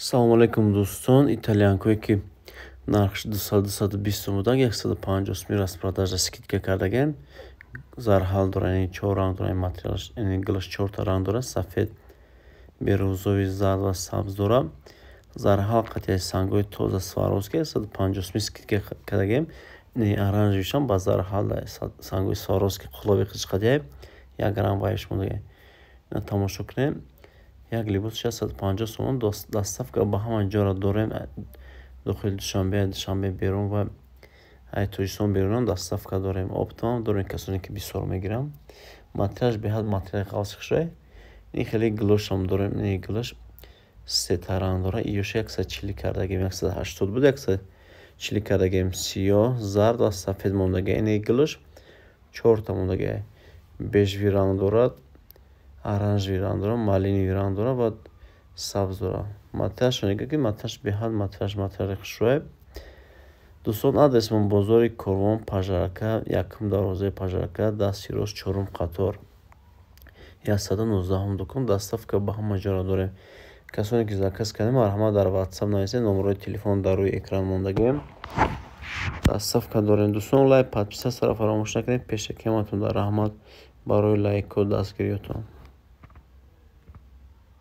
Салому алейкум, дӯстон. Итальянкое, ки нархш 200-220 сум буданд, 150 суми распродажа, скидка кардагем. Зарҳал дора, яъне чор ранг дора материалаш, яъне гулаш чорта ранг дора: сафед, бирӯзовый, зард ва сабз дора. Зарҳал қатъияи сангҳои тоза Сваровски, 150 суми скидка кардагем. Оранжевишам ба зарҳал, сангҳои Сваровски қулоби қич қатъияй, як грамм вайш мондагем. Ина тамошо кунем. Як либос 650 сомон, доставка ба ҳама ҷоро дорем, дохили Душанбе, Душанбе берун ва ай Тоҷикистон берунам доставка дорем, оптом дорем. Касоне ки бисёр мегиранд, материалаш беҳад материали ғафси хушрӯй. Ин хеле гулошам дорем. Ин гулош сета ранг дора. Иёша 140 кардагем, 180 буд, 140 кардагем. Сиёҳ, зард ва сафед мондага. Ин гулош чорта мондага: бежевый ранг дорад, оранжевый ранг дорад, малиновый ранг дорад ва сабз дорад. Материалашро нигоҳ ки материалаш беҳад материалаш материали хушрӯй. Дӯстон, адресмон: бозори Корвон, Пажарка, якум дарвозаи Пажарка, дасти рост, чорум қатор, 119-ум дукон. Доставка ба ҳама ҷоро дорем. Касоне ки заказ кардем, марҳамат, дар Ватсап нависед, номерои телефон дар рӯи экран мондагем. Доставка дорем. Дӯстон, лайк, подписатьсяро фаромӯш накунед. Пешакиаматон дар раҳмат барои лайку дастгириётон.